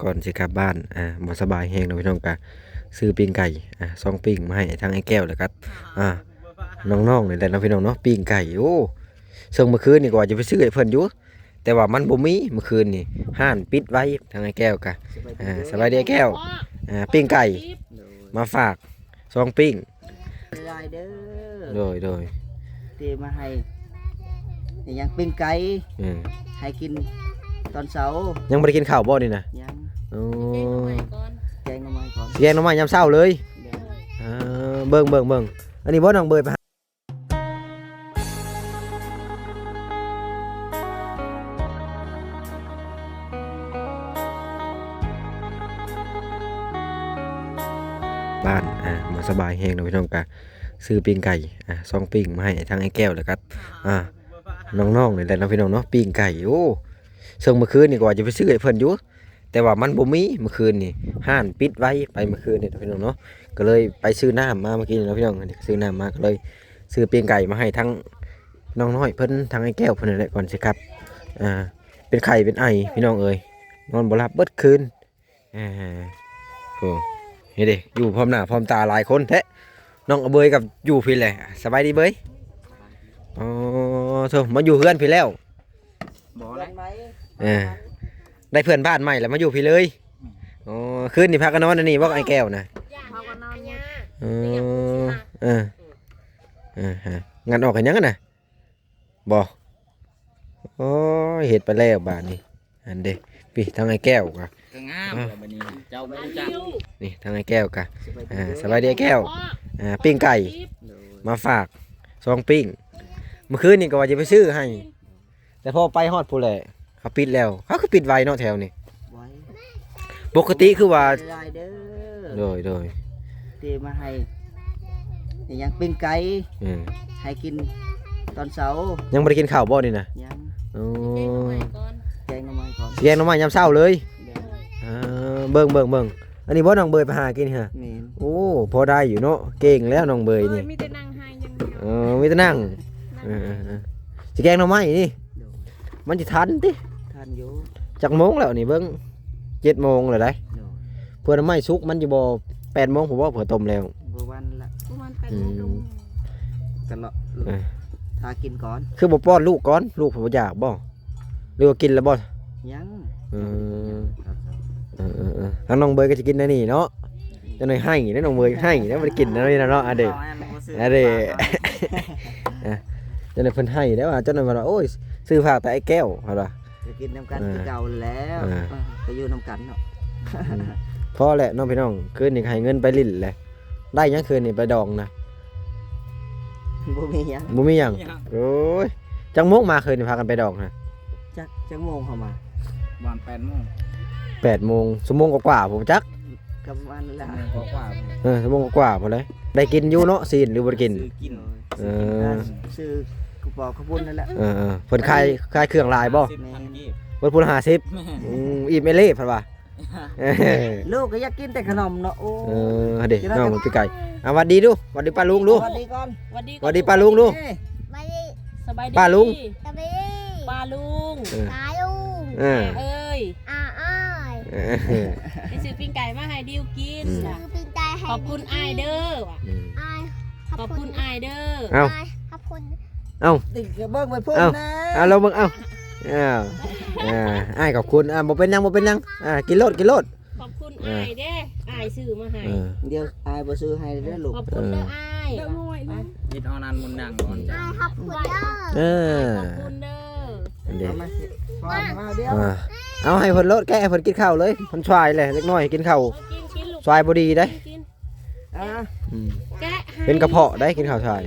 ກ່ອນຊິກັບບ້ານ ອ່າ ບໍ່ສະບາຍແຮງເນາະພີ່ນ້ອງ ກະຊື້ປີ້ງໄກ່ ອ່າ ສອງປີ້ງມາໃຫ້ທາງອ້າຍແກ້ວ ແລ້ວກະ ອ່າ ນ້ອງໆນີ້ແຫຼະເນາະພີ່ນ້ອງເນາະ ປີ້ງໄກ່. ໂອ້ ເຊິ່ງມື້ຄືນນີ້ກໍວ່າຈະໄປຊື້ໃຫ້ເພິ່ນຢູ່ ແຕ່ວ່າມັນບໍ່ມີ ມື້ຄືນນີ້ຮ້ານປິດໄວ້. ທາງອ້າຍແກ້ວກະ ອ່າ ສະບາຍດີອ້າຍແກ້ວ ອ່າ ປີ້ງໄກ່ມາຝາກສອງປີ້ງ. ຫຼາຍເດີ ໂດຍໆ ທີ່ມາໃຫ້ ອີຫຍັງ ປີ້ງໄກ່ ອືມ ໃຫ້ກິນຕອນເຊົ້າ. ຍັງບໍ່ໄດ້ກິນເຂົ້າບໍ່ນີ້ນະ? ຍັງ. ໂອ້ ແກງໜໍ່ໄມ້ກ່ອນ ແກງໜໍ່ໄມ້ກ່ອນ ຊິແກງໜໍ່ໄມ້ຍາມເຊົ້າເລີຍ. ໂດຍ ເອີ ເບິ່ງໆໆ ອັນນີ້ບໍ່ ນ້ອງເບີຍໄປຫາ ບ້ານ ອ່າ ບໍ່ສະບາຍແຮງເນາະພີ່ນ້ອງ ກະຊື້ປີ້ງໄກ່ ອ່າ ສອງປີ້ງມາໃຫ້ທາງອ້າຍແກ້ວ ແລ້ວກະ ອ່າ ນ້ອງໆນີ້ແຫຼະເນາະພີ່ນ້ອງເນາະ ປີ້ງໄກ່. ໂອ້ ເຊິ່ງມື້ຄືນນີ້ກໍວ່າຈະໄປຊື້ໃຫ້ເພິ່ນຢູ່ ແຕ່ວ່າມັນບໍ່ມີ ມື້ຄືນນີ້ຮ້ານປິດໄວ້ ໄປມື້ຄືນນີ້ເນາະພີ່ນ້ອງເນາະ ກໍເລີຍໄປຊື້ນ້ຳມາເມື່ອກີ້ນີ້ເນາະພີ່ນ້ອງ. ຊື້ນ້ຳມາກໍເລີຍຊື້ປີ້ງໄກ່ມາໃຫ້ທັງນ້ອງນ້ອຍເພິ່ນ ທັງອ້າຍແກ້ວເພິ່ນນັ້ນແຫຼະ ກ່ອນຊິກັບ ອ່າ ເປັນໄຂ້ເປັນໄອພີ່ນ້ອງເອີຍ ນອນບໍ່ຫຼັບເບິດຄືນ. ອ່າ ໂອ້ ນີ້ເດ້ ຢູ່ພ້ອມໜ້າພ້ອມຕາຫຼາຍຄົນແທ້. ນ້ອງອະເບີຍກັບຢູ່ພີ້ແຫຼະ ສະບາຍດີເບີຍ. ອໍ ໂທ້ ມາຢູ່ເຮືອນພີ້ແລ້ວ. ບໍ່ແຫຼະ ເອີ ໄດ້ເພື່ອນບ້ານໃໝ່ແລ້ວ ມາຢູ່ພີ້ເລີຍ. ອືມ ອໍ ຄືນນີ້ພາກັນນອນອັນນີ້ບໍ່ ອ້າຍແກ້ວນະ? ພາກັນນອນໝົດ. ເອີ ເອີ ເອີ ຫາ ງັດອອກເຮັດຫຍັງຫັ້ນນະ? ບໍ່ ໂອ້ຍ ເຮັດໄປແລ້ວບາດນີ້. ອັນເດ້ ພີ້ ທາງອ້າຍແກ້ວກະ ກໍງາມແລ້ວບາດນີ້ ເຈົ້າບໍ່ຮູ້ຈັກ. ນີ້ ທາງອ້າຍແກ້ວກະ ອ່າ ສະບາຍດີອ້າຍແກ້ວ ອ່າ ປີ້ງໄກ່ ໂດຍ ມາຝາກສອງປີ້ງ. ມື້ຄືນນີ້ກໍວ່າຈະໄປຊື້ໃຫ້ ແຕ່ພໍໄປຮອດພຸ້ນແຫຼະ ເຂົາປິດແລ້ວ. ເຂົາຄືປິດໄວເນາະແຖວນີ້. ໄວ ປົກກະຕິຄືວ່າ ຫຼາຍເດີ ໂດຍໆ ທີ່ມາໃຫ້ ອີຫຍັງ ປີ້ງໄກ່ ອືມ ໃຫ້ກິນຕອນເຊົ້າ. ຍັງບໍ່ໄດ້ກິນເຂົ້າບໍ່ນີ້ນະ? ຍັງ. ໂອ້ ແກງໜໍ່ໄມ້ກ່ອນ ແກງໜໍ່ໄມ້ກ່ອນ ຊິແກງໜໍ່ໄມ້ຍາມເຊົ້າເລີຍ. ໂດຍ ອ່າ ເບິ່ງໆໆ ອັນນີ້ບໍ່ ນ້ອງເບີຍໄປຫາກິນຫັ້ນ? ແມ່ນ. ໂອ້ ພໍໄດ້ຢູ່ເນາະ ເກັ່ງແລ້ວນ້ອງເບີຍນີ້. ໂອ້ຍ ມີແຕ່ນັ່ງໃຫ້ຢ່າງດຽວ. ເອີ ມີແຕ່ນັ່ງ ນັ່ງ ເອີໆໆ ຊິແກງໜໍ່ໄມ້ນີ້. ໂດຍ ມັນຊິທັນຕິ? ທັນຢູ່. ຈັກໂມງແລ້ວນີ້ ເບິ່ງ ເຈັດໂມງແລ້ວໃດ໋. ໂດຍ ເພື່ອໜໍ່ໄມ້ສຸກມັນຢູ່ບໍ່ ແປດໂມງພຸ້ນບໍ່ ເພື່ອຕົ້ມແລ້ວ? ບໍ່ວັນລະ ປະມານແປດໂມງ ອືມ ເກົ້າໂມງ ກັນເນາະ. ເອີ ຖ້າກິນກ່ອນ ຄືບໍ່ປ້ອນລູກກ່ອນ? ລູກເພິ່ນບໍ່ຢາກບໍ່ ຫຼືວ່າກິນແລ້ວບໍ່? ຍັງ. ເອີ ເອີໆໆ ທາງນ້ອງເບີຍກໍຊິກິນແນວນີ້ເນາະ. ຈັກໜ້ອຍໄຫ້ເດ້ ນ້ອງເບີຍໄຫ້ເດ້ ບໍ່ໄດ້ກິນແນວນີ້ນະເນາະ. ອັນເດ້ ອັນເດ້ ອ່ະ ຈັກໜ້ອຍເພິ່ນໄຫ້ເດ້ວ່າ ຈັກໜ້ອຍເພິ່ນວ່າ ໂອ້ຍ ຊື້ຝາກແຕ່ອ້າຍແກ້ວ ເພິ່ນວ່າ. ກໍກິນນຳກັນ ເອີ ຄືເກົ່າແລ້ວ ເອີ ເອີ ກໍຢູ່ນຳກັນເນາະ. ອືມ ພໍແຫຼະເນາະພີ່ນ້ອງ ຄືນນີ້ໃຫ້ເງິນໄປຫຼິ້ນແຫຼະ. ໄດ້ຫຍັງຄືນນີ້ໄປດອງນະ? ບໍ່ມີຫຍັງ ບໍ່ມີຫຍັງ. ໂອ້ຍ ຈັກໂມງມາຄືນນີ້ພາກັນໄປດອງນະ? ຈັກ ຈັກໂມງເຮົາມາ? ປະມານແປດໂມງ ແປດໂມງ ຊົ່ວໂມງກວ່າໆ ບໍ່ຈັກ ກໍປະມານນັ້ນແຫຼະ ຊົ່ວໂມງກວ່າໆ ເອີ ຊົ່ວໂມງກວ່າໆ ພຸ້ນແຫຼະ. ໄດ້ກິນຢູ່ເນາະ ຊີ້ນ ຫຼືບໍ່ໄດ້ກິນ? ຊື້ກິນ ເອີ ຊື້ກິນ ຊື້ກະປອກເຂົ້າປຸ້ນນັ້ນແຫຼະ. ເອີໆ ເພິ່ນຂາຍ ຂາຍເຄື່ອງຫຼາຍບໍ່? ຫ້າສິບພັນກີບ ເບິດພຸ້ນຫ້າສິບ. ແມ່ນ ອືມ ອີ່ມເອເລເພິ່ນວ່າ. ເອີ ລູກກໍຢາກກິນແຕ່ຂະໜົມເນາະ. ໂອ້ ເອີ ເດ້ ນ້ອງເປັນໄກ. ອ່າ ຫວັດດີດູ ຫວັດດີປ້າລຸງດູ ຫວັດດີກ່ອນ ຫວັດດີ ຫວັດດີປ້າລຸງດູ. ເອີ ສະບາຍດີ ປ້າລຸງ ສະບາຍດີ ປ້າລຸງ ເອີ ປ້າລຸງ ເອີ ອາເອີຍ ອາອ້າຍ ເອີ ໄປຊື້ປີ້ງໄກ່ມາໃຫ້ດິວກິນ ອືມ ຊື້ປີ້ງໄກ່ໃຫ້ ຂອບຄຸນອ້າຍເດີ ອືມ ອ້າຍ ຂອບຄຸນອ້າຍເດີ ເອົ້າ ອ້າຍ ຂອບຄຸນ ເອົ້າ ຕິກະເບິ່ງໄປພຸ້ນນະ ເອົ້າ ລອງເບິ່ງ ເອົ້າ ເອົ້າ ອ່າ ອ້າຍຂອບຄຸນ ອ່າ ບໍ່ເປັນຫຍັງ ບໍ່ເປັນຫຍັງ ອ່າ ກິນໂລດ ກິນໂລດ ຂອບຄຸນອ້າຍເດ້ ອ້າຍຊື້ມາໃຫ້ ເອີ ດຽວອ້າຍບໍ່ຊື້ໃຫ້ເດີລູກ ຂອບຄຸນເດີອ້າຍ ເອີ ເຮັດເອົານັ້ນມຸນນັ່ງກ່ອນ ອ້າຍຂອບຄຸນເດີ ເອີ ຂອບຄຸນເດີ ອັນເດ ເອົາມາ ເອົາໃຫ້ເພິ່ນໂລດ ແກະໃຫ້ເພິ່ນກິນເຂົ້າເລີຍ ເພິ່ນສວາຍແຫຼະ ເດັກນ້ອຍກິນເຂົ້າ ເອີ ກິນ ກິນລູກ ສວາຍບໍ່ດີເດ້ ກິນ ອ່າ ອືມ ແກະໃຫ້ ເປັນກະເພາະໄດ້ ກິນເຂົ້າຖ່າຍ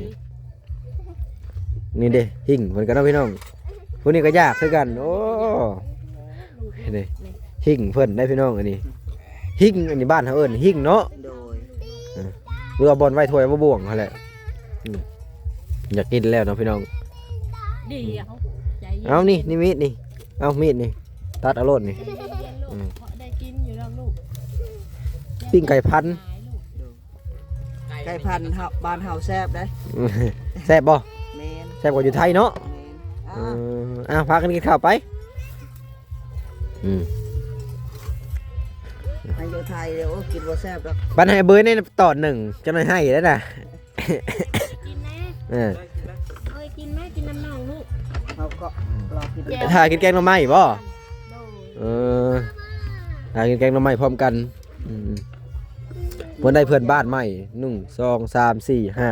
ນີ້ເດ້ ຫິ້ງເພິ່ນກໍເນາະພີ່ນ້ອງ ຜູ້ນີ້ກໍຢາກຄືກັນ ໂອ້ ເດ້ ຫິ້ງເພິ່ນໄດ້ພີ່ນ້ອງ ອັນນີ້ ຫິ້ງ ອັນນີ້ບ້ານເຮົາເອີ້ນຫິ້ງເນາະ ໂດຍ ເອີ ຫຼືວ່າບ່ອນໄວ້ຖ້ວຍໄວ້ບ່ວງຫັ້ນແຫຼະ ອືມ ຢາກກິນແລ້ວເນາະພີ່ນ້ອງ ດຽວ ໃຈເຢັນ ເອົານີ້ ນີ້ມີດນີ້ ເອົາມີດນີ້ ຕັດເອົາໂລດນີ້ ໃຈເຢັນໆ ລູກ ອືມ ພໍໄດ້ກິນຢູ່ດອກລູກ ປີ້ງໄກ່ພັນ ໄກ່ພັນເຮົາ ບ້ານເຮົາແຊບເດ້ ແຊບບໍ່? ແມ່ນ ແຊບກວ່າຢູ່ໄທເນາະ ແມ່ນ ເອີ ອ່າ ອ່າ ພາກັນກິນເຂົ້າໄປ ອືມ ໃຫ້ຢູ່ໄທເດ້ ໂອ້ ກິນບໍ່ແຊບດອກ. ປັນໃຫ້ເບີຍໃນຕອນໜຶ່ງ ຈັກໜ້ອຍໃຫ້ແລ້ວນະ. ກິນແດ່. ເອີ ເອີຍ ກິນແມ້ ກິນນຳນ້ອງລູກ. ເຮົາກໍລໍກິນ ຖ້າກິນແກງໜໍ່ໄມ້ບໍ? ໂດຍ. ເອີ ຖ້າກິນແກງໜໍ່ໄມ້ພ້ອມກັນ. ອືມ ເພິ່ນໄດ້ເພື່ອນບ້ານໃໝ່ ໜຶ່ງ ສອງ ສາມ ສີ່ ຫ້າ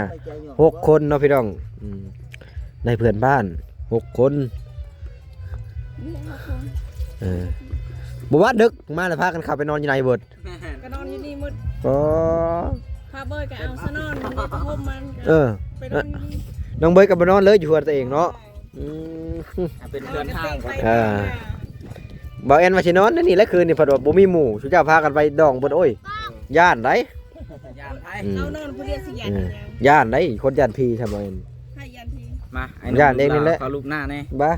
ຫົກຄົນເນາະພີ່ນ້ອງ. ອືມ ໄດ້ເພື່ອນບ້ານຫົກຄົນ. ເອີ ບໍ່ວ່າດຶກມາແລ້ວພາກັນເຂົ້າໄປນອນຢູ່ໃນເບິດ. ກໍນອນຢູ່ນີ້ໝົດ. ອໍ ພາເບີຍກໍເອົາຊະນອນ ມີຜ້າຫົ່ມມັນ. ເອີ ໄປນອນຢູ່ນີ້ ນ້ອງເບີຍກໍໄປນອນເລີຍຢູ່ເຮືອນຕົວເອງເນາະ. ອືມ ເປັນເພື່ອນທາງ. ເອີ ບ່າວແອນວ່າຊິນອນໃນນີ້ແຫຼະຄືນນີ້ ເພິ່ນວ່າບໍ່ມີໝູ່ ຊຸມເຈົ້າພາກັນໄປດອງເບິດ. ໂອ້ຍ ຢ້ານໄດ໋. ຢ້ານໄດ໋. ອືມ ເຮົານອນຜູ້ດຽວຊິຢ້ານ ເອີ ຫຍັງ? ຢ້ານໄດ໋ ຄົນຢ້ານຜີຊະບໍ່ແມ່ນ. ໃຜຢ້ານຜີ? ມາ ຢ້ານເອງນີ້ແຫຼະ. ຂໍລູບໜ້າແດ່. ບ້າ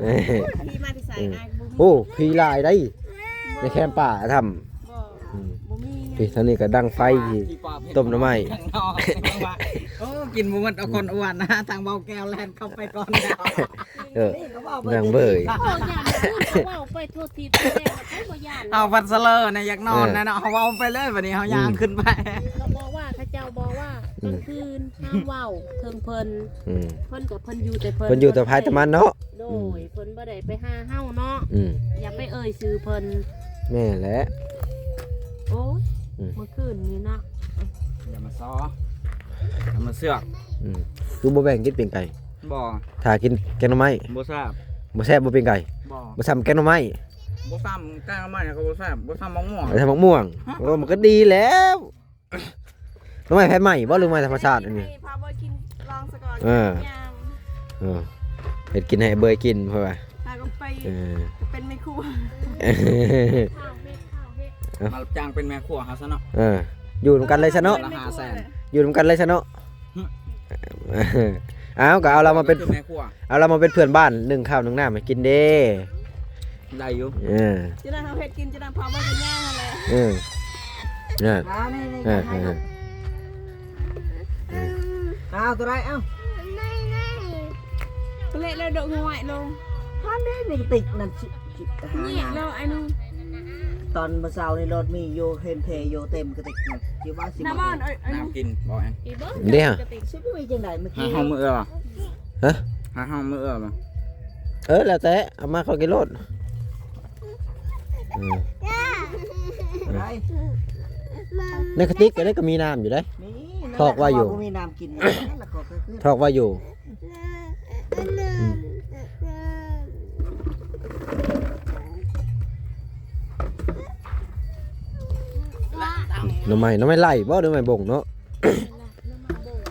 ຜີມາແຕ່ໃສ? ອືມ ອ້າຍກໍບໍ່ຮູ້. ໂອ້ ຜີຫຼາຍໄດ໋ ໃນແຄມປ່າຖ້ຳ. ບໍ່ ອືມ ບໍ່ມີ. ນີ້ທາງນີ້ກໍດັງໄຟ ຕົ້ມໜໍ່ໄມ້. ໂອ້ ກິນບໍ່ໝົດ ເອົາ ອືມ ຄົນອ້ວນນະ ທາງເບົາແກ້ວແລ່ນເຂົ້າໄປກ່ອນແລ້ວ. ເອີ ນາງເບີຍ ເວົ້າໄປທົ່ວທິດແລ້ວ ເຂົາບໍ່ຢ້ານ. ເຮົາພັດສະເລີນະ ຢາກນອນນະເນາະ. ເອີ ເຮົາເວົ້າໄປເລີຍ ບັດນີ້ເຮົາຍ່າງ ອືມ ຂຶ້ນໄປ. ເຂົາບອກວ່າ ເຂົາເຈົ້າບອກວ່າ ອືມ ກາງຄືນຫ້າມເວົ້າເຖິງເພິ່ນ. ອືມ ເພິ່ນກໍເພິ່ນຢູ່ແຕ່ເພິ່ນ ເພິ່ນຢູ່ແຕ່ໃຜແຕ່ມັນເນາະ. ໂດຍ ອືມ ເພິ່ນບໍ່ໄດ້ໄປຫາເຮົາເນາະ. ອືມ ຢ່າໄປເອີ່ຍຊື່ເພິ່ນ. ແມ່ນແຫຼະ. ໂອ້ຍ ອືມ ເມື່ອຄືນນີ້ເນາະ. ຢ່າມາຊໍ ຢ່າມາເຊືອກ. ອືມ ຄືບໍ່ແບ່ງກິນປີ້ງໄກ່? ບໍ່. ຖ້າກິນແກງໜໍ່ໄມ້? ບໍ່ແຊບ. ບໍ່ແຊບບໍ່ປີ້ງໄກ່? ບໍ່. ບໍ່ຊ່ຳແກງໜໍ່ໄມ້? ບໍ່ຊ່ຳແກງໜໍ່ໄມ້ກໍບໍ່ແຊບ ບໍ່ຊ່ຳໝາກມ່ວງ. ບໍ່ຊ່ຳໝາກມ່ວງ. ໂອ້ ມັນກໍດີແລ້ວ. ໜໍ່ໄມ້ໃຜໃໝ່ບໍ່ ຫຼືໄມ້ທຳມະຊາດອັນນີ້? ໃຫ້ພາເບີຍກິນລອງຊະກ່ອນ. ເອີ ເອີ ເຮັດກິນໃຫ້ເບີຍກິນ ເພາະວ່າ ຫາກໍໄປ ເອີ ກໍເປັນແມ່ຄົວ. ມາຮັບຈ້າງເປັນແມ່ຄົວເຮົາຊະເນາະ. ເອີ ຢູ່ນຳກັນເລີຍຊະເນາະ. ເດືອນລະຫ້າແສນ ຢູ່ນຳກັນເລີຍຊະເນາະ. ຫຶ ເອົາ ກໍເອົາລາວມາເປັນ ເປັນແມ່ຄົວ ເອົາລາວມາເປັນເພື່ອນບ້ານ ໜຶ້ງເຂົ້າໜຶ້ງນ້ຳໃຫ້ກິນເດ້. ໄດ້ຢູ່. ເອີ ຈັ່ງນັ້ນເຮົາເຮັດກິນ ຈັ່ງນັ້ນພາເບີຍກໍຍ່າງຫັ້ນແຫຼະ. ເອີ ນະ ອ່າ ນີ້ໆ ເອີ ໃຫ້ ເອີ ເອີ ເອົາ ຕົວໃດ ເອົາ ເລະແລ້ວ ໂດດງວຍລົງ. ຫັ້ນເດ້ ມີກະຕິກນັ້ນ ຊິ ຊິຫາ ແລ້ວໄອ້ໜູ ຕອນມື້ເຊົ້ານີ້ ລົດມີຢູ່ ເຫັນເທຢູ່ເຕັມກະຕິກນັ້ນ ຊິວ່າຊິ ນ້ຳ ມາ ເອີຍ ນ້ຳກິນບໍ່? ອັນ ເດ້ ກະຕິກຊິບໍ່ມີຈັ່ງໃດ ເມື່ອກີ້ ຫາຫ້ອງມື້ເອື້ອ ຮະ? ຫາຫ້ອງມື້ເອື້ອບໍ່? ເອີ ແລ້ວແຕ່ ເອົາມາ ຂ້ອຍກິນໂລດ. ອືມ ໃນກະຕິກກໍໄດ້ ກໍມີນ້ຳຢູ່ເດ້. ມີ ຖອກໄວ້ຢູ່ ບໍ່ມີນ້ຳກິນ ນັ້ນລະກໍຄື ຖອກໄວ້ຢູ່. ອືມ ໜໍ່ໄມ້ ໜໍ່ໄມ້ໄລ່ບໍ່ ໜໍ່ໄມ້ບົງເນາະ?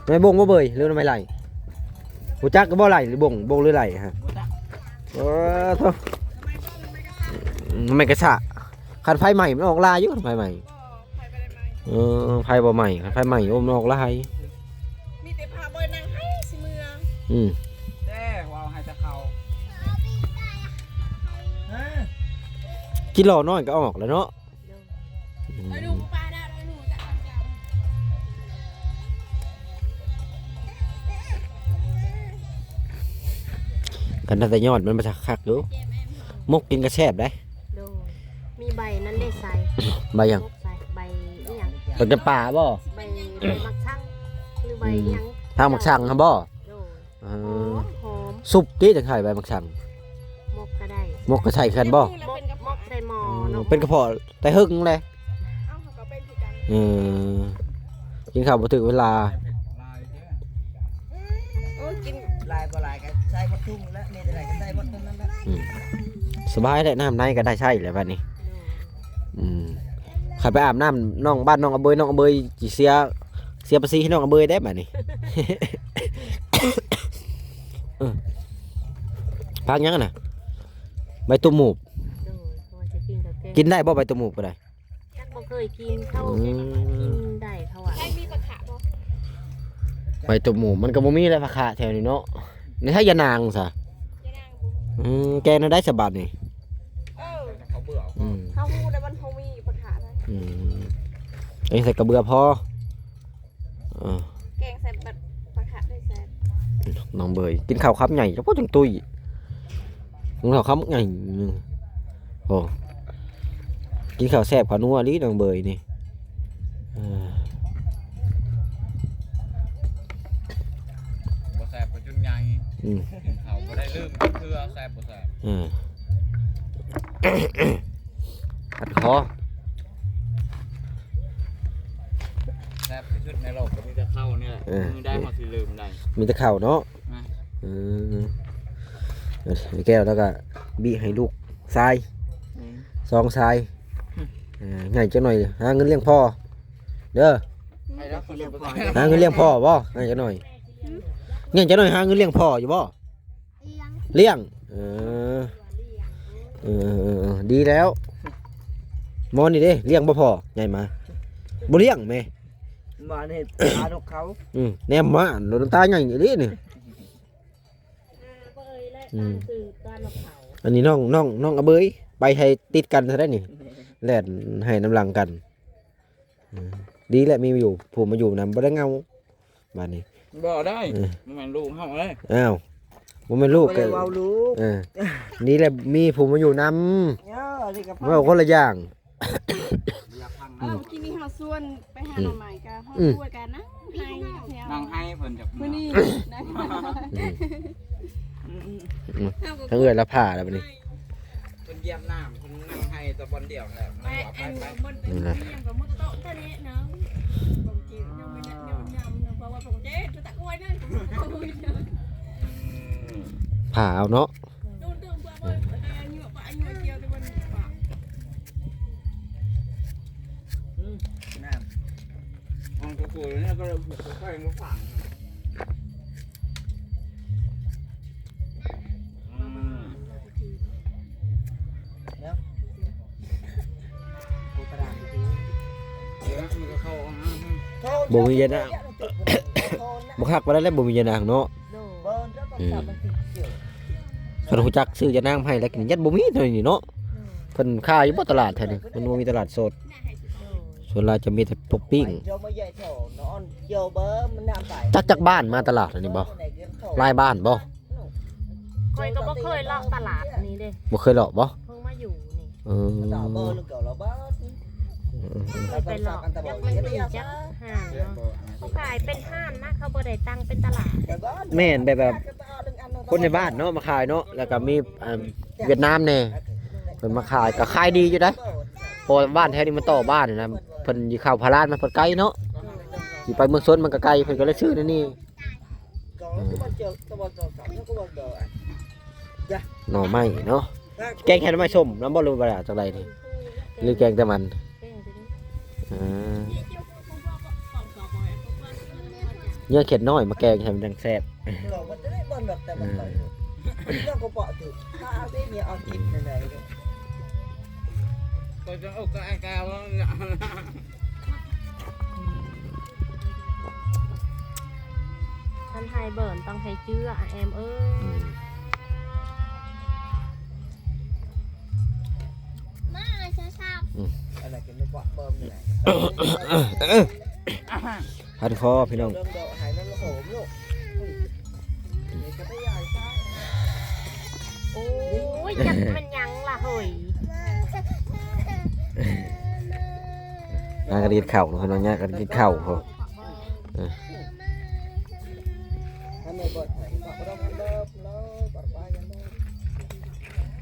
ໜໍ່ໄມ້ບົງບໍ່ເບີຍ ຫຼືໜໍ່ໄມ້ໄລ່? ຮູ້ຈັກກໍບໍ່ ໄລ່ຫຼືບົງ ບົງຫຼືໄລ່ຮະ? ເອີ ໂທ້ ໜໍ່ໄມ້ກະຊະ. ຄັນໄຟໄໝ້ມັນອອກຫຼາຍຢູ່ ຄັນໄຟໄໝ້. ເອີ ໄຟບໍ່ໄໝ້ ຄັນໄຟໄໝ້ ໂອ້ ມັນອອກຫຼາຍ. ມີແຕ່ພາເບີຍນັ່ງໄຫ້ຊິເມືອ. ອືມ ແຕ່ເວົ້າໃຫ້ແຕ່ເຂົາ ກິນຫຼໍ້ນ້ອຍກໍອອກແລ້ວເນາະ. ໂດຍ ອືມ ໄປດູປາດາ ໄປດູຈາກ ກັນ ແຕ່ຍອດມັນ ມັນຄັກຢູ່ ໝົກກິນກໍແຊບໄດ໋. ໂດຍ ມີໃບນັ້ນເດ້ໃສ່ ໃບຫຍັງ? ໝົກໃສ່ ໃບອີ່ຫຍັງ? ໃບຈຳປາບໍ່? ໃບ ໃບໝາກສັງ ຫຼືໃບ ອືມ ອີ່ຫຍັງ? ທາງໝາກສັງຫັ້ນບໍ່? ໂດຍ ເອີ ຫອມ ຫອມ ຊຸບຕິ ຈັກໃສ່ໃບໝາກສັງ. ໝົກກໍໄດ້ ໝົກກໍໃສ່ຄືກັນບໍ່? ໝົກ ໝົກໃສ່ໝໍ້ ອືມ ເນາະ ເປັນກະເພາະແຕ່ເຫິງແຫຼະ. ເອົ້າ ເຮົາກໍເປັນຄືກັນ. ເອີ ກິນເຂົ້າບໍ່ຖືກເວລາ. ໂອ້ ກິນຫຼາຍບໍ່ຫຼາຍກໍໃສ່ໝົດທຸງແລ້ວ ມີເທົ່າໃດກໍໃສ່ໝົດເທົ່ານັ້ນແຫຼະ. ອືມ ສະບາຍແຫຼະ ນ້ຳໃນກໍໄດ້ໃຊ້ແລ້ວບັດນີ້. ອືມ ຄັນໄປອາບນ້ຳນ້ອງ ບ້ານນ້ອງອະເບີຍ ນ້ອງອະເບີຍຊິເສຍ ເສຍພາສີໃຫ້ນ້ອງອະເບີຍໄດ໋ບັດນີ້. ເອີ ຜັກຫຍັງຫັ້ນນະ? ໃບຕຸບໝູບ. ໂດຍ ເພາະວ່າຈະກິນກັບແກງ. ກິນໄດ້ບໍ່ໃບຕຸບໝູບກໍໄດ້? ຈັກ ບໍ່ເຄີຍກິນ ເຂົາ ອືມ ກິນໄດ້ເຂົາວ່າ. ໃຜມີຜັກຂະບໍ່? ໃບຕຸບໝູບມັນກໍບໍ່ມີແຫຼະ ຜັກຂະແຖວນີ້ເນາະ. ໃນໄທຢານາງຊະ. ຢານາງບໍ່ມີ. ອືມ ແກງແນວໃດສະບາດນີ້? ເອີ ອືມ ເຮົາຮູ້ແຕ່ມັນບໍ່ມີຜັກຂະນະ. ອືມ ເອີ ໃສ່ກະເບືອພໍ. ເອີ ແກງໃສ່ບັດປາຄະໄດ້ແຊບ. ນ້ອງເບີຍກິນເຂົ້າຄຳໃຫຍ່ ຈັກພໍຈັ່ງຕຸ້ຍ. ກິນເຂົ້າຄຳໃຫຍ່. ໂອ້ ກິນເຂົ້າແຊບເຂົ້ານົວອີ່ຫຼີນ້ອງເບີຍນີ້. ເອີ ບໍ່ແຊບກໍຈົນໃຫຍ່. ອືມ ເຂົ້າບໍ່ໄດ້ລືມຈັກເທື່ອ ແຊບບໍ່ແຊບ. ເອີ ຄັນຄໍ ແຊບທີ່ສຸດໃນໂລກກໍມີແຕ່ເຂົ້ານີ້ແຫຼະ. ເອີ ມື້ໃດເຮົາຊິລືມໄດ້ ມີແຕ່ເຂົ້າເນາະ. ອືມ ເອີ ແກ້ວແລ້ວກໍບີໃຫ້ລູກຊາຍ ອືມ ສອງຊາຍ. ເອີ ໃຫຍ່ຈັກໜ້ອຍຫາເງິນລ້ຽງພໍ່ເດີ. ໃຫ້ລະ ຫາເງິນລ້ຽງພໍ່ບໍ່? ໃຫຍ່ຈັກໜ້ອຍ ຫືມ ໃຫຍ່ຈັກໜ້ອຍຫາເງິນລ້ຽງພໍ່ຢູ່ບໍ່? ລ້ຽງ ລ້ຽງ ເອີ ເອີ ເອີ ເອີ ດີແລ້ວ. ໝໍນີ້ເດ້ລ້ຽງບໍ່ພໍໃຫຍ່ມາ ບໍ່ລ້ຽງແມ. ມານີ້ຕານົກເຂົາ ອືມ ແນມມາໂດນຕາໃຫຍ່ອີ່ຫຼີນີ້. ອືມ ອັນນີ້ນ້ອງ ນ້ອງ ນ້ອງອະເບີຍ ໄປໃຫ້ຕິດກັນຊະໄດ໋ນີ້ ແລ່ນໃຫ້ນຳຫຼັງກັນ. ເອີ ດີແຫຼະ ມີຢູ່ ຜູ້ມາຢູ່ນຳ ບໍ່ໄດ້ເຫງົາບາດນີ້. ບໍ່ໄດ້ ເອີ ບໍ່ແມ່ນລູກເຮົາເດ້. ອ້າວ ບໍ່ແມ່ນລູກ ບໍ່ໄດ້ເວົ້າລູກ. ເອີ ດີແຫຼະ ມີຜູ້ມາຢູ່ນຳ ເອີ ເວົ້າຄົນລະຢ່າງ. ເມື່ອກີ້ນີ້ເຮົາຊວນໄປຫາ ອືມ ໜໍ່ໄມ້ ກໍຮອດ ອືມ ກວດກັນນະ ໄຫ້ແຖວ ນັ່ງໄຫ້ເພິ່ນຈັກ ມື້ນີ້ ອືມ ອືມ ອືມ ທາງເອື້ອຍລາວຜ່າແລ້ວບັດນີ້. ເພິ່ນຢຽບນ້ຳ ເພິ່ນນັ່ງໄຫ້ແຕ່ບ່ອນດຽວແຫຼະ. ໄປ ໄປ ໄປ ໄປ ອືມ ຜ່າເອົາເນາະ. ອືມ ນ້ຳ ຂອງຕົວໂຕນີ້ກໍເອົາໄປມາຝັງ. ອືມ ແລ້ວ ບໍ່ມີຍານາງ ບໍ່ຄັກປານໃດແລ້ວ ບໍ່ມີຍານາງເນາະ. ອືມ ຄັນຮູ້ຈັກຊື້ຢານາງມາໃຫ້ແລ້ວກິນ ຍັງບໍ່ມີເທົ່ານີ້ເນາະ. ເພິ່ນຂາຍຢູ່ບໍ່ຕະຫຼາດແຖວນີ້? ມັນບໍ່ມີຕະຫຼາດສົດ ສ່ວນຫຼາຍຈະມີແຕ່ພວກປີ້ງ. ຈັກ ຈັກບ້ານມາຕະຫຼາດອັນນີ້ບໍ່? ຫຼາຍບ້ານບໍ່? ຂ້ອຍກໍບໍ່ເຄີຍເລາະຕະຫຼາດນີ້ເດ້. ບໍ່ເຄີຍເລາະບໍ່? ເພິ່ງມາຢູ່ນີ້. ເອີ ເອີ ເອີ ເອີ ເຄີຍໄປເລາະ ຈັກມັນມີຈັກຮ້ານເນາະ. ເຂົາຂາຍເປັນຮ້ານນະ ເຂົາບໍ່ໄດ້ຕັ້ງເປັນຕະຫຼາດ. ແມ່ນ ແບບ ແບບຄົນໃນບ້ານເນາະ ມາຂາຍເນາະ ແລ້ວກໍມີ ອ່າ ຫວຽດນາມແດ່ ເພິ່ນມາຂາຍ ກໍຂາຍດີຢູ່ໃດ໋. ເພາະວ່າບ້ານແຖວນີ້ມັນຕໍ່ບ້ານນະ ເພິ່ນຊິເຂົ້າພາລານມັນເພິ່ນໄກເນາະ ຊິໄປເມືອງຊົນມັນກໍໄກ ເພິ່ນກໍເລີຍຊື້ແນວນີ້. ອືມ ໜໍ່ໄມ້ເນາະ ແກງໃສ່ໜໍ່ໄມ້ສົ້ມນຳບໍ່ ຫຼືວ່າຈັ່ງໃດນີ້ ຫຼືແກງແຕ່ມັນ? ອ່າ ເນື້ອເຂັດນ້ອຍມາແກງໃຫ້ມັນຈັ່ງແຊບ. ອືມ ຄັນໃຫ້ເບິ່ງຕ້ອງໃຫ້ເຈື່ອ ອາແອມເອີຍ. ອືມ ມາຊະຊາບ ອືມ ອັນນັ້ນກິນບໍ່ເບິ່ງນີ້ແຫຼະ. ຄັນຄໍພີ່ນ້ອງ. ໂອ້ຍ ຈັກແມ່ນຫຍັງລະເຮີ້ຍ. ຍາກກັນກິນເຂົ້າເນາະ ພີ່ນ້ອງ ຍາກກັນກິນເຂົ້າພຸ້ນ. ເອີ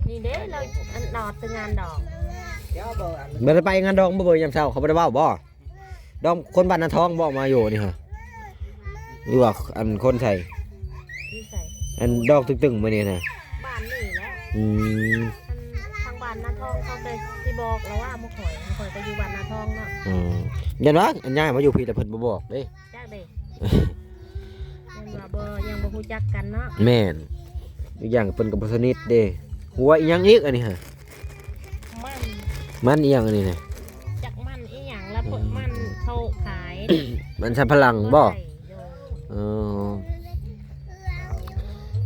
ນີ້ເດ້ ລາວອັນນອດຄືງານດອງ. ບໍ່ໄດ້ໄປງານດອງບໍ່ ເບີຍາມເຊົ້າ ເຂົາບໍ່ໄດ້ເວົ້າບໍ່? ດອມຄົນບ້ານນາທອງບໍ່ມາຢູ່ນີ້ຮະ ຫຼືວ່າອັນຄົນໃສ? ຢູ່ໃສ? ອັນດອກຕຶງໆມື້ນີ້ນະ ບ້ານນີ້ແຫຼະ. ອືມ ອັນທາງບ້ານນາທອງເຂົາກໍຊິບອກລະວ່າໝູ່ຂ້ອຍ ໝູ່ຂ້ອຍກໍຢູ່ບ້ານນາທອງເນາະ. ອືມ ຢ້ານວ່າອັນຍ້າຍມາຢູ່ພີ້ແລ້ວເພິ່ນບໍ່ບອກເດ້. ຈັກເດ້ ຍັງວ່າບໍ່ ຍັງບໍ່ຮູ້ຈັກກັນເນາະ. ແມ່ນ ອີກຢ່າງເພິ່ນກໍບໍ່ສະໜິດເດ້. ຫົວອີຫຍັງອີກອັນນີ້ຫະ? ມັນ ມັນອີຫຍັງອັນນີ້ນະ? ຈັກມັນອີຫຍັງລະ ອືມ ພວກມັນເຂົາຂາຍ ມັນສຳປະຫຼັງບໍ່? ໂດຍ ເອີ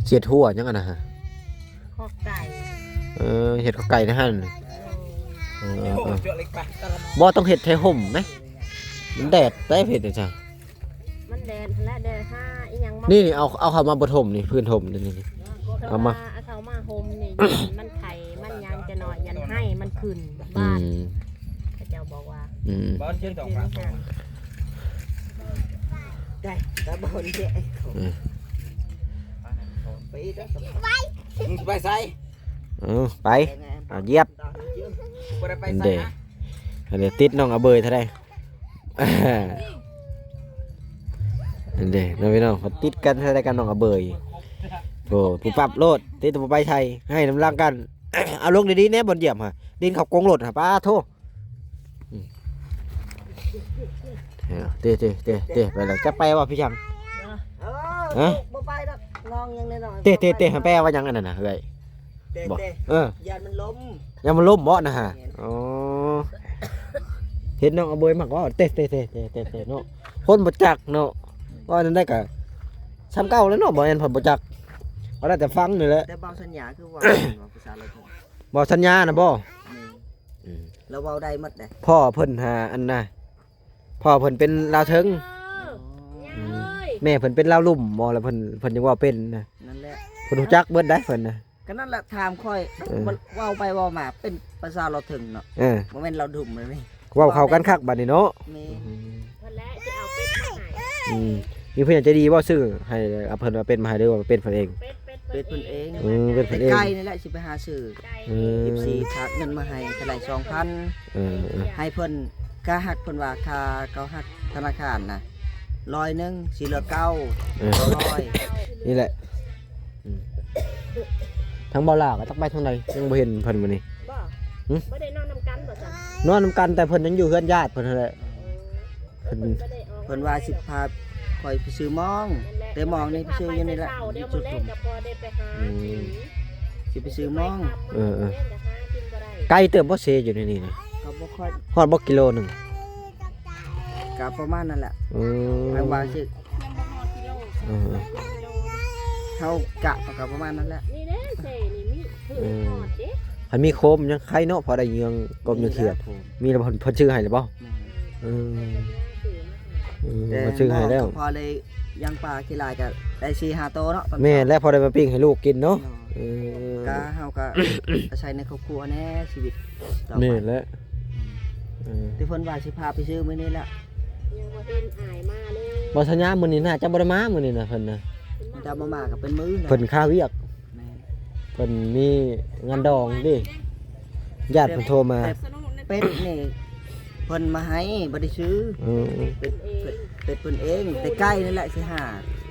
ເຮັດຫົວຫຍັງອັນນັ້ນຫະ? ຄອກໄກ່ ເອີ ເຮັດຄອກໄກ່ໃນຫັ້ນ. ເອີ ເອີ ບໍ່ຕ້ອງເຮັດໃຫ້ຮົ່ມນະ ມັນແດດໄດ້ເຮັດຈັ່ງຊັ້ນ. ມັນແດດຫັ້ນແຫຼະ ແດດຫາອີຫຍັງມາ ນີ້ ນີ້ ເອົາ ເອົາເຂົ້າມາບໍ່ຖົມນີ້ ພື້ນຖົມນີ້ ນີ້ ເອົາມາ ເອົາເຂົ້າມາຫົ່ມນີ້ ມັນໄຂ່ ມັນຫຍັງຈະໜ້ອຍ ຢັນໄຫ້ມັນຂຶ້ນ ອືມ ບ້ານ ອືມ ບໍ່ເຊີນສອງປາກ ໄດ້ ກະບໍ່ໄດ້ ເອີ ໄປອີກ ມຶງຊິໄປໃສ? ເອີ ໄປ ເອົາ ຢຽບ ບໍ່ໄດ້ໄປໃສນະ ອັນນີ້ຕິດນ້ອງອາເບີຍເທົ່າໃດ? ອັນນີ້ເນາະພີ່ນ້ອງ ເພິ່ນຕິດກັນເທົ່າໃດກັບນ້ອງອາເບີຍ ໂອ້ ປຸບປັບໂລດ ຕິດແຕ່ບໍ່ໄປໃສ ໃຫ້ນຳຫຼັງກັນ ເອົາລົງດີໆແດ່ ບ່ອນຢຽບຫະ ດິນເຂົ້າກົງໂລດຫະ ປາໂທ ອືມ ເຕະ ເຕະ ເຕະ ເຕະ ໄປແລ້ວ ຈະໄປບໍ່ພີ່ຊ່າງ? ເອີ ຮະ? ບໍ່ໄປດອກ ນ້ອງຍັງນ້ອຍໆ ເຕະ ເຕະ ເຕະ ໄປ ໃຫ້ແປວ່າຫຍັງອັນນັ້ນນະ ເອື້ອຍ? ເຕະ ບໍ່ ເຕະ ເອີ ຢ້ານມັນລົ້ມ ຢ້ານມັນລົ້ມບໍ່ນະຫະ? ແມ່ນ ອໍ ເຫັນນ້ອງອາເບີຍມັກເວົ້າ ເຕະ ເຕະ ເຕະ ເຕະ ເຕະ ເນາະ ຄົນບໍ່ຈັກເນາະ ເວົ້າແນວໃດກະສ່ຳເກົ່າແຫຼະເນາະ ບໍ່ແມ່ນເພິ່ນບໍ່ຈັກ ເວົ້າໄດ້ແຕ່ຟັງນີ້ແຫຼະ ແຕ່ເວົ້າສັນຍາຄືເວົ້າ ເວົ້າພາສາລາວ ເວົ້າສັນຍານະບໍ່? ແມ່ນ ອືມ ລາວເວົ້າໄດ້ໝົດເດ້ ພໍ່ເພິ່ນຫາອັນນະ ພໍ່ເພິ່ນເປັນລາວເທິງ ອໍ ອືມ ແມ່ເພິ່ນເປັນລາວລຸ່ມບໍ່ ແລ້ວເພິ່ນ ເພິ່ນຍັງເວົ້າເປັນນະ ນັ້ນແຫຼະ ເພິ່ນຮູ້ຈັກເບິດໄດ໋ເພິ່ນນະ ກໍນັ້ນແຫຼະ ຖາມຂ້ອຍ ເອີ ເວົ້າໄປເວົ້າມາເປັນພາສາລາວເທິງເນາະ ເອີ ບໍ່ແມ່ນລາວລຸ່ມເລີຍ ເວົ້າເຂົ້າກັນຄັກບາດນີ້ເນາະ ແມ່ນ ອືມ ເພິ່ນແຫຼະຊິເອົາເປັດມາໃຫ້ ອືມ ມີຜູ້ໃຫຍ່ໃຈດີບໍ່ຊື້ໃຫ້ ເອົາເພິ່ນວ່າເປັດມາໃຫ້ ຫຼືວ່າເປັດເພິ່ນເອງ? ເປັດ ເປັດເພິ່ນເອງ ເປັດເພິ່ນເອງ ເອີ ເປັດເພິ່ນເອງ ແຕ່ໄກ່ນີ້ແຫຼະຊິໄປຫາຊື້ ເອີ ເອັຟຊີ ຝາກເງິນມາໃຫ້ເທົ່າໃດ ສອງພັນ ເອີ ເອີ ໃຫ້ເພິ່ນ ຄ່າຮັກ ເພິ່ນວ່າຄ່າເຂົາຮັກທະນາຄານນະ ຮ້ອຍໜຶ່ງ ຊິເຫຼືອເກົ້າ ເອີ ເກົ້າຮ້ອຍ ນີ້ແຫຼະ ອືມ ທາງບ່າວຫຼ້າກໍຈັກໄປທາງໃດ ຍັງບໍ່ເຫັນເພິ່ນມື້ນີ້ ບໍ່ ຫຶ? ບໍ່ໄດ້ນອນນຳກັນບໍ່ຊັ້ນ? ນອນນຳກັນ ແຕ່ເພິ່ນຍັງຢູ່ເຮືອນຍາດເພິ່ນຫັ້ນແຫຼະ ເອີ ເພິ່ນ ເພິ່ນວ່າຊິພາຂ້ອຍໄປຊື້ມອງ ແຕ່ມອງນີ້ໄປຊື້ຢູ່ນີ້ແຫຼະ ດຽວມື້ແລງກໍພໍໄດ້ໄປຫາ ອືມ ຊິໄປຊື້ມອງ ເອີໆ ໄກເຕີບບໍ່ເຊຢູ່ໃນນີ້ນະ? ກໍບໍ່ຄ່ອຍ ຮອດບໍ່ກິໂລໜຶ່ງ? ກໍປະມານນັ້ນແຫຼະ ເອີ ຫາກວ່າຊິ ເອີ ເຮົາກະ ກໍປະມານນັ້ນແຫຼະ ນີ້ເດ້ເຊນີ້ມີ ເອີ ຮອດເດ້ ຄັນມີໂຄມຍັງໄຄເນາະ ພໍໄດ້ເຍືອງກົບເຍືອງຂຽດ ມີແລ້ວເພິ່ນ ເພິ່ນຊື້ໃຫ້ແລ້ວບໍ່? ແມ່ນ ເອີ ເອີ ແຕ່ ເພິ່ນຊື້ໃຫ້ແລ້ວ ພໍໄດ້ ຍ່າງປ່າຂີ້ຫຼາຍກໍໄດ້ສີ່ຫ້າໂຕເນາະ ແມ່ນແຫຼະ ພໍໄດ້ມາປີ້ງໃຫ້ລູກກິນເນາະ ເອີ ກະເຮົາກໍອາໄສໃນຄອບຄົວແດ່ຊີວິດຕໍ່ໄປ ແມ່ນແຫຼະ ອືມ ເອີ ແຕ່ເພິ່ນວ່າຊິພາໄປຊື້ມື້ນີ້ແຫຼະ ຍັງບໍ່ເຫັນອ້າຍມາເລີຍ ບໍ່ສັນຍາມື້ນີ້ໜ້າຈະບໍ່ໄດ້ມາມື້ນີ້ນະ ເພິ່ນນະ ຖ້າບໍ່ມາກໍເປັນມື້ນະ ເພິ່ນຄາວຽກ ແມ່ນ ເພິ່ນມີງານດອງເດ້ ຍາດເພິ່ນໂທມາ ແຕ່ເປັດນີ້ ເພິ່ນມາໃຫ້ ບໍ່ໄດ້ຊື້ ເອີ ເປັດ ເປັດ ເປັດເພິ່ນເອງ ແຕ່ໄກ່ນີ້ແຫຼະຊິຫາ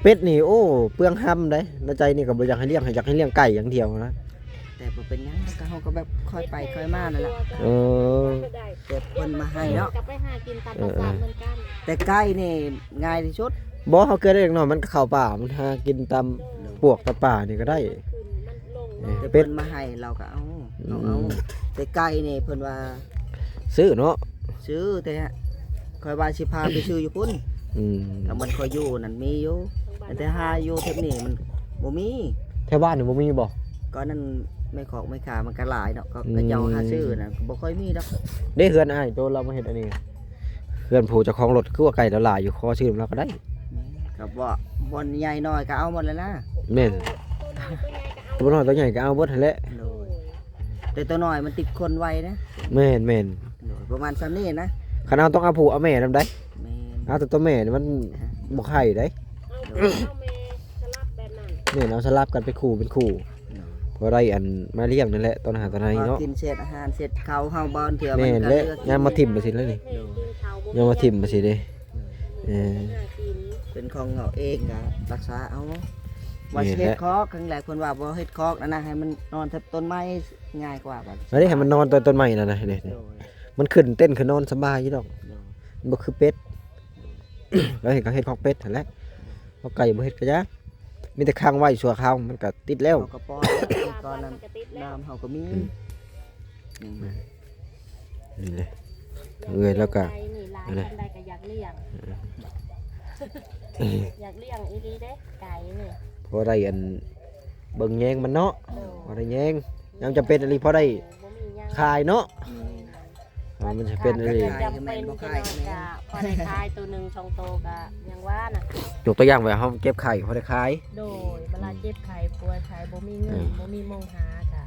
ເປັດນີ້ ໂອ້ ເປືອງຮຳເດ້ ໃນໃຈນີ້ກໍບໍ່ຢາກໃຫ້ລ້ຽງ ໃຫ້ ຢາກໃຫ້ລ້ຽງໄກ່ຢ່າງດຽວນະ ແຕ່ບໍ່ເປັນຫຍັງ ກໍເຮົາກໍແບບຄ່ອຍໄປຄ່ອຍມານັ້ນແຫຼະ ເອີ ແຕ່ເພິ່ນມາໃຫ້ເນາະ ກໍໄປຫາກິນຕາມ ເອີ ປະສາເໝືອນກັນ ແຕ່ໄກ່ນີ້ງ່າຍທີ່ສຸດ ບໍ່ ເຮົາເກີດເດັກນ້ອຍ ມັນກໍເຂົ້າປ່າ ມັນຫາກິນຕາມ ໂດຍ ພວກຕາມປ່ານີ້ກໍໄດ້ ມັນຂຶ້ນມັນລົງ ເອີ ເນາະ ແຕ່ເພິ່ນມາໃຫ້ລາວກໍເອົາ ອືມ ເອົາ ເອົາ ແຕ່ໄກ່ນີ້ເພິ່ນວ່າ ຊື້ເນາະ ຊື້ ແຕ່ຂ້ອຍວ່າຊິພາໄປຊື້ຢູ່ພຸ້ນ ອືມ ແລ້ວມັນຂ້ອຍຢູ່ນັ້ນມີຢູ່ ແຕ່ຫາຢູ່ແຖວນີ້ມັນບໍ່ມີ ແຖວບ້ານນີ້ບໍ່ມີບໍ່? ກໍນັ້ນແມ່ຄອກແມ່ຄ້າມັນກໍຫຼາຍເນາະ ກໍ ອືມ ເຂົາເຈົ້າຫາຊື້ນະ ບໍ່ຄ່ອຍມີດອກ ເດ້ ເຮືອນອ້າຍໂຕລາວມາເຮັດອັນນີ້ ເຮືອນຜູ້ເຈົ້າຂອງລົດຄືວ່າໄກ່ລາວຫຼາຍຢູ່ ຂໍຊື້ນຳລາວກໍໄດ້ ແມ່ນ ກໍບໍ່ ບ່ອນໃຫຍ່ໜ້ອຍກໍເອົາໝົດແລ້ວນະ ແມ່ນ ຕົວນ້ອຍຕົວໃຫຍ່ກໍເອົາໝົດຫັ້ນແຫຼະ ໂດຍ ແຕ່ຕົວນ້ອຍມັນຕິດຄົນໄວນະ ແມ່ນໆ ໂດຍ ປະມານຊ່ຳນີ້ນະ ຄັນເອົາຕ້ອງເອົາຜູ້ເອົາແມ່ນຳໃດ ແມ່ນ ເອົາແຕ່ຕົວແມ່ນີ້ມັນ ອ່າ ບໍ່ໄຂ່ໃດ ໂດຍ ເອົາແມ່ສະຫຼັບແບບນັ້ນ ແມ່ນ ເອົາສະຫຼັບກັນເປັນຄູ່ເປັນຄູ່ ໂດຍ ພໍໄດ້ອັນມາລ້ຽງນັ້ນແຫຼະ ຕອນຫາຕອນໄຫ້ເນາະ ກິນເສດອາຫານເສດເຂົ້າເຮົາ ບາງເທື່ອມັນກໍເຫຼືອກິນ ແມ່ນແຫຼະ ຍາມມາຖິ້ມໄປຊີ້ແລ້ວນີ້ ໂດຍ ຍາມມາຖິ້ມໄປຊີ້ເດ້ ເອີ ເປັນຂອງເຮົາເອງກໍຮັກສາເອົາ ວ່າຊິເຮັດຄອກ ຄັ້ງແລກເພິ່ນວ່າບໍ່ເຮັດຄອກນັ້ນນະ ໃຫ້ມັນນອນແຖບຕົ້ນໄມ້ງ່າຍກວ່າ ວ່າ ອັນນີ້ໃຫ້ມັນນອນໃຕ້ຕົ້ນໄມ້ນັ້ນນະ ໂດຍ ມັນຂຶ້ນເຕັ້ນຂຶ້ນນອນສະບາຍຢູ່ດອກ ໂດຍ ມັນບໍ່ຄືເປັດ ແລ້ວເຮັດກໍເຮັດຄອກເປັດຫັ້ນແຫຼະ ຄອກໄກ່ບໍ່ເຮັດກໍຢ່າ ມີແຕ່ຂັງໄວ້ຊົ່ວຄາວ ມັນກໍຕິດແລ້ວ ເຮົາກໍປ່ອຍ ກ່ອນນັ້ນ ນ້ຳເຮົາກໍມີ ອືມ ອືມ ນີ້ແຫຼະ ເອື້ອຍແລ້ວກໍ ໄກ່ນີ້ຫຼາຍ ອັນນັ້ນ ປານໃດກໍຢາກລ້ຽງ ເອີ ຢາກລ້ຽງອີ່ຫຼີເດ້ ໄກ່ນີ້ ພໍໄດ້ອັນ ເບິ່ງແຍງມັນເນາະ ໂດຍ ພໍໄດ້ແຍງ ຍາມຈຳເປັນອີ່ຫຼີ ພໍໄດ້ ເອີ ບໍ່ມີຫຍັງ ຂາຍເນາະ ອືມ ເອີ ມັນຈະເປັນອີ່ຫຼີ ຈຳເປັນ ຈຳເປັນກໍພໍໄດ້ຂາຍ ໂຕໜຶ່ງສອງໂຕກໍຍັງວ່ານະ ຍົກຕົວຢ່າງວ່າເຮົາເຈັບໄຂ້ພໍໄດ້ຂາຍ ໂດຍ ເວລາເຈັບໄຂ້ປ່ວຍໄຂ້ ບໍ່ມີເງິນ ເອີ ບໍ່ມີໝ່ອງຫາ ກໍ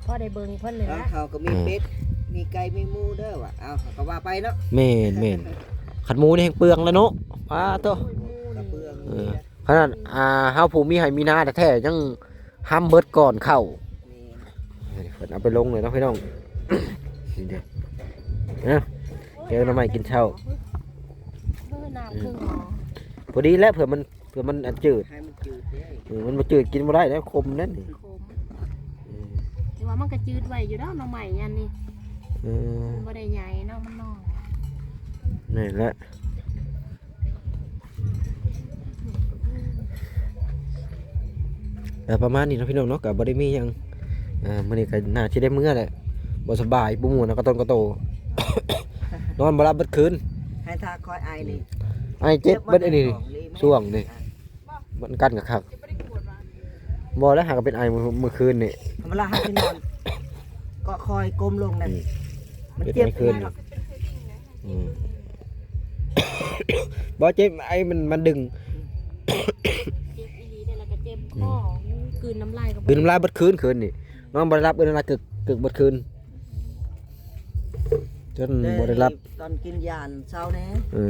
ພໍໄດ້ເບິ່ງເພິ່ນນີ້ແຫຼະ ເຮົາກໍມີເປັດ ອືມ ມີໄກ່ມີໝູເດີວ່າ ເອົາ ເຮົາກໍວ່າໄປເນາະ. ແມ່ນໆ ຄັນໝູນີ້ແຮ່ງເປືອງແລ້ວເນາະ ປາໂທ້ ກະເປືອງ ເອີ ຂະໜາດ ອ່າ ເຮົາຜູ້ມີໄຮ່ມີນາແທ້ໆ ຍັງຫຳເບິດກ່ອນເຂົ້າ. ແມ່ນ ເພິ່ນເອົາໄປລົງເລີຍເນາະພີ່ນ້ອງ ນີ້ເດ້ ເອົາ ແກງໜໍ່ໄມ້ກິນເຊົ້າ ເອີ ນ້ຳເຄິ່ງໝໍ້ ພໍດີແລ້ວ ເພື່ອມັນ ເພື່ອມັນອັນຈືດ ໃຫ້ມັນຈືດເດ້. ເອີ ມັນບໍ່ຈືດກິນບໍ່ໄດ້ແລ້ວ ຂົມນັ້ນນີ້ ມັນຂົມ ເອີ ແຕ່ວ່າມັນກໍຈືດໄວຢູ່ດອກ ໜໍ່ໄມ້ອັນນີ້ ເອີ ມັນບໍ່ໄດ້ໃຫຍ່ເນາະ ມັນນ້ອຍ ແມ່ນແຫຼະ. ກໍປະມານນີ້ເນາະພີ່ນ້ອງເນາະ ກໍບໍ່ໄດ້ມີຫຍັງ ອ່າ ມື້ນີ້ກໍໜ້າຊິໄດ້ເມືອແຫຼະ ບໍ່ສະບາຍ ບໍ່ມ່ວນ ກະຕົນກະໂຕ ນອນບໍ່ຫຼັບເບິດຄືນ ໃຫ້ຖ້າຄອຍໄອນີ້ ໄອເຈັບເບິດອັນນີ້ ຊ່ວງນີ້ ມັນກັນກະຄັກ ບໍ່ແລ້ວ ຫາກະເປັນໄອມື້ ມື້ຄືນນີ້ ເວລາເຮົາຊິນອນ ກໍຄອຍກົ້ມລົງນັ້ນ ອືມ ມັນເຈັບ ເປັນໄອຄືນ ເນາະ ອືມ ບໍ່ເຈັບ ໄອມັນ ມັນດຶງ ເຈັບອີ່ຫຼີເດ້ ແລ້ວກໍເຈັບຄໍ ອືມ ກືນນ້ຳລາຍກໍບໍ່ ກືນນ້ຳລາຍເບິດຄືນ ຄືນນີ້ ນອນບໍ່ໄດ້ຫຼັບ ເອີ້ນວ່າກຶກ ກຶກເບິດຄືນ ຈົນບໍ່ໄດ້ຫຼັບ ຕອນກິນຢາເຊົ້າແດ່ ເອີ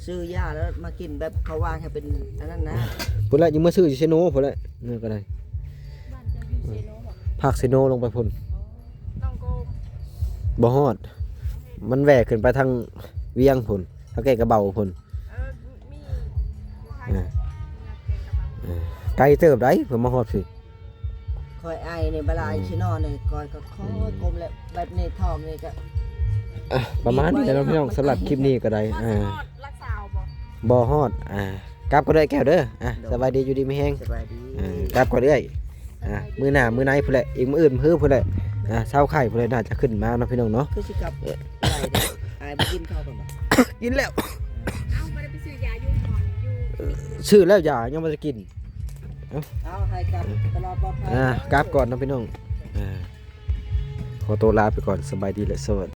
ຊື້ຢາແລ້ວມາກິນແບບເຂົາວ່າໃຫ້ເປັນອັນນັ້ນນະ ພຸ້ນແຫຼະ ຍັງມາຊື້ຢູ່ເຊໂນພຸ້ນແຫຼະ ເອີ ກໍໄດ້ ບ້ານເຈົ້າຢູ່ເຊໂນບໍ່? ພາກເຊໂນລົງໄປພຸ້ນ ໜອງໂກມ ບໍ່ຮອດ ມັນແຫວະຂຶ້ນໄປທາງວຽງພຸ້ນ ທາງແກງກະເບົາພຸ້ນ ເອີ ມີຢູ່ທາງ ເອີ ເອີ ໄກເຕີບໃດເພື່ອມາຮອດພີ້ ຂ້ອຍໄອນີ້ ເວລາ ອືມ ຊິນອນນີ້ ຂ້ອຍກໍຄອຍ ອືມ ກົ້ມແລ້ວ ແບບນີ້ ທ້ອງນີ້ກໍ ອ່ະ ປະມານນີ້ແຫຼະເນາະພີ່ນ້ອງ ສຳລັບຄລິບນີ້ກໍໄດ້ ມັນຊິຮອດຫຼັກຊາວບໍ່? ບໍ່ຮອດ ອ່າ ກັບກ່ອນເດີ້ແກ້ວເດີ້ ອ່າ ໂດຍ ສະບາຍດີ ຢູ່ດີມີແຮງ ສະບາຍດີ ອ່າ ກັບກ່ອນເອື້ອຍ ອ່າ ສະບາຍດີ ມື້ໜ້າມື້ໃນພຸ້ນແຫຼະ ອີກມື້ອື່ນມື້ພຸ້ນແຫຼະ ອ່າ ເຊົາໄຂ້ພຸ້ນແຫຼະ ໜ້າຈະຂຶ້ນມາເນາະພີ່ນ້ອງເນາະ ຄືຊິກັບໄວເດ້ ອ້າຍບໍ່ກິນເຂົ້າກ່ອນບໍ່? ກິນແລ້ວ ເອົ້າ ບໍ່ໄດ້ໄປຊື້ຢາຢູ່ໝໍຢູ່ ຊື້ແລ້ວຢາຍັງບໍ່ໄດ້ກິນ ເອົາ ເອົາ ໃຫ້ກັບຕະຫຼອດປອດໄພ ອ່າ ກັບກ່ອນເນາະພີ່ນ້ອງ ອ່າ ຂໍຕົວລາໄປກ່ອນ ສະບາຍດີ ແລະ ສະຫວັດ